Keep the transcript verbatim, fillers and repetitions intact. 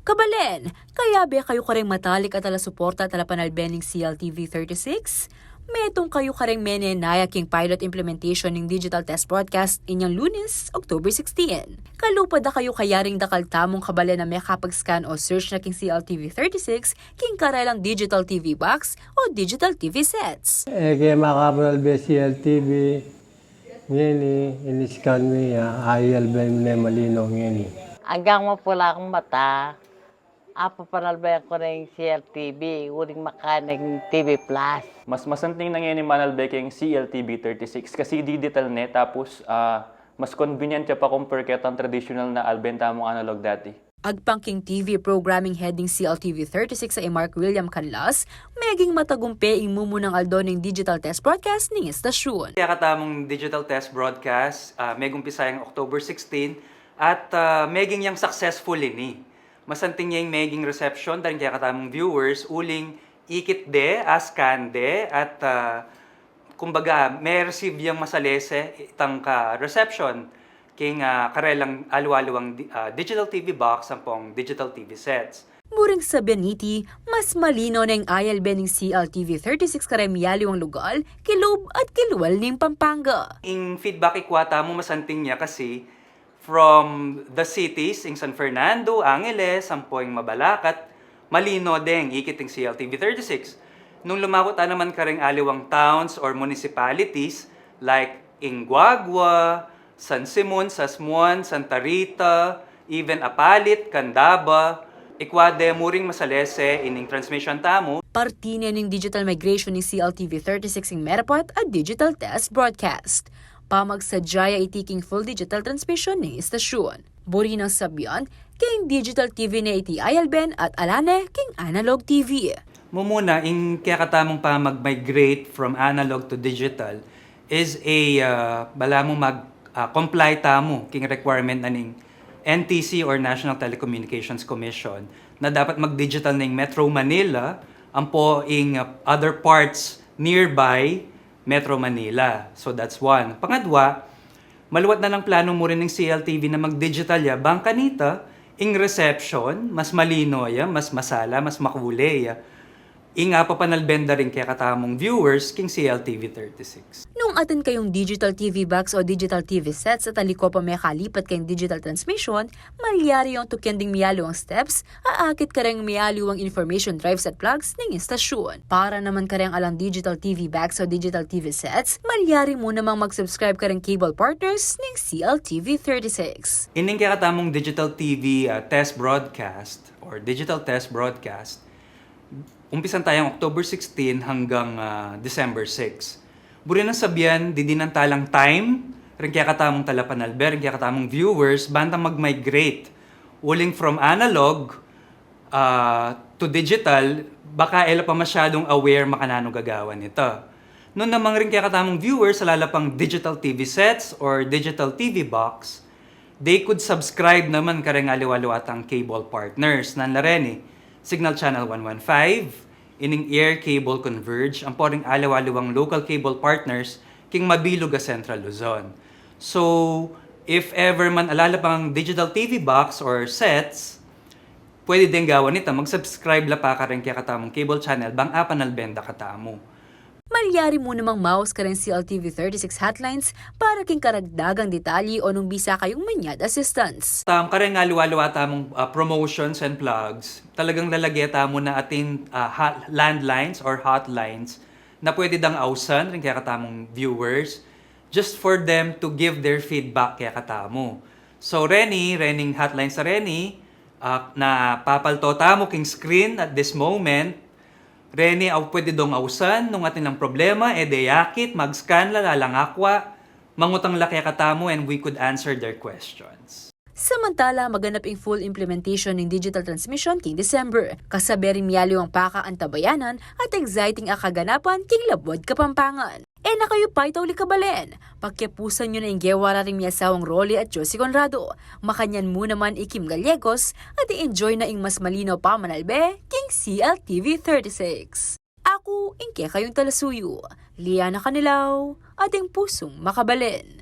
Kabalen, kayabe kayu kareng matalik a talasuporta at talapanalbe ning C L T V thirty-six? Metung kayu kareng menenaya king pilot implementation ning digital test broadcast inyang Lunes, October sixteen. Kalupa da kayu kayaring dakal tamung kabalen a mekapag-scan o search na king C L T V thirty-six king karelang digital T V box o digital T V sets. E ke makapanalbe C L T V, ngeni, in-scan mi ya, ayalbe ne malino ngeni. Anggang mapula kung mata, apapanalbe ku ring C L T V, uling makaneng T V Plus. Mas masanting na ngeni manalbe keng C L T V thirty-six kasi digital ne, tapos, ah, mas convenient ya pa compare ketang traditional na alben tamung analog dati. Agpang king T V programming head ning C L T V thirty-six a i Mark William Canlas, meging matagumpe ing mumunang aldo ning digital test broadcast ning istasyon. Kaya katamung digital test broadcast, ah, megumpisa yang October sixteen at, ah, meging yang successful ini. Masanting yang meging reception da ring kaya katamung viewers, uling ikit de, a-scan de, at, ah, kumbaga, me-receive yang masalese itang ka reception king, ah, karelang aliwa-aliwang di-, ah, digital T V box ampong digital T V sets. Muring sabyan niti, mas malino neng ayalbe ning C L T V thirty-six kareng mialiwang lugal, kilub at kilwal ning Pampanga. Ing feedback ikwa tamu masanting ya kasi from the cities, ing San Fernando, Angeles, ampo ing Mabalacat, malino deng ikit ing C L T V thirty-six. Nung lumaku ta naman kareng aliwang towns or municipalities like ing Guagua, San Simon, Sasmuan, Santa Rita, even Apalit, Candaba, ikwa de muring masalese ining transmission tamu. Parti ne ning digital migration ning C L T V thirty-six ing merapat a digital test broadcast. Pamagsadya ya iti king full digital transmission ning istasyon. Buri nang sabyan, king digital T V ne iti ayalben at ala ne king analog T V. Mumuna, ing kekatamung pamag-migrate from analog to digital is a, ah, balamu mag, ah, comply tamu king requirement na ning N T C or National Telecommunications Commission na dapat mag-digital na ing Metro Manila, ampo ing, ah, other parts nearby Metro Manila. So that's one. Pangadwa, maluat na lang planu mu rin ing C L T V na mag-digital ya, bang kanita, ing reception, mas malino ya, mas masala, mas makule ya. Ing apapanalben da ring kekatamung viewers king C L T V thirty-six. Nung atin kayung digital T V box o digital T V sets at aliko pa mekalipat kayung digital transmission, malyari yung tukyan ding mialiwang steps, aakit kareng mialiwang information drives at plugs ning istasyon. Para naman kareng alang digital T V box o digital T V sets, malyari mu namang mag-subscribe kareng cable partners ning C L T V thirty-six. Ining kekatamung digital T V, ah, test broadcast or digital test broadcast, umpisan tayang October sixteen hanggang, ah, December six. Buri nang sabyan, didinan ta lang time ring kekatamung talapanalbe, ring kekatamung viewers, bantang mag-migrate uling from analog, ah, to digital, baka e la pa masyadung aware makananu gagawan nita. Nung namang ring kekatamung viewers, ala la pang digital T V sets or digital T V box, they could subscribe naman kareng aliwa-aliwa tang cable partners. Nanung la reni, Signal Channel one one five, ining Air Cable Converge, ampo ring aliwa-aliwang local cable partners king mabilug a Central Luzon. So, if ever man ala la pang digital T V box or sets, pwede deng gawan nita, mag-subscribe la pa kareng kekatamung cable channel bang apanalben da katamu. Malyari mu namang maus kareng C L T V thirty-six hotlines para king karagdagang detalye o nung bisa kayung manyad assistance. Tam, kareng aliwa-aliwa tamung, ah, promotions and plugs, talagang lalage tamu na atin, ah, hot-, landlines or hotlines na pwede dang ausan ring kekatamung viewers just for them to give their feedback kekatamu. So, reni, rening hotlines a reni, ah, na papalto tamu king screen at this moment. Reni, aw pwede dong ausan nung atin lang problema, e de akit, mag-scan la, lalang akwa, mangutang la kekatamu, and we could answer their questions. Samantala, maganap ing full implementation ning digital transmission king December. Kasabe ring mialiwang pakaantabayanan at exciting a kaganapan king labuad Kapampangan. E na kayu paytauli, kabalen. Pakiapusan yu na ing gewara ring miasawang Rolly at Josie Conrado. Makanyan mu naman i Kim Gallegos at i-enjoy na ing mas malinaw pamanalbe king C L T V thirty-six. Aku ing kekayung talasuyu, Liana Canilaw, ating pusung makabalen.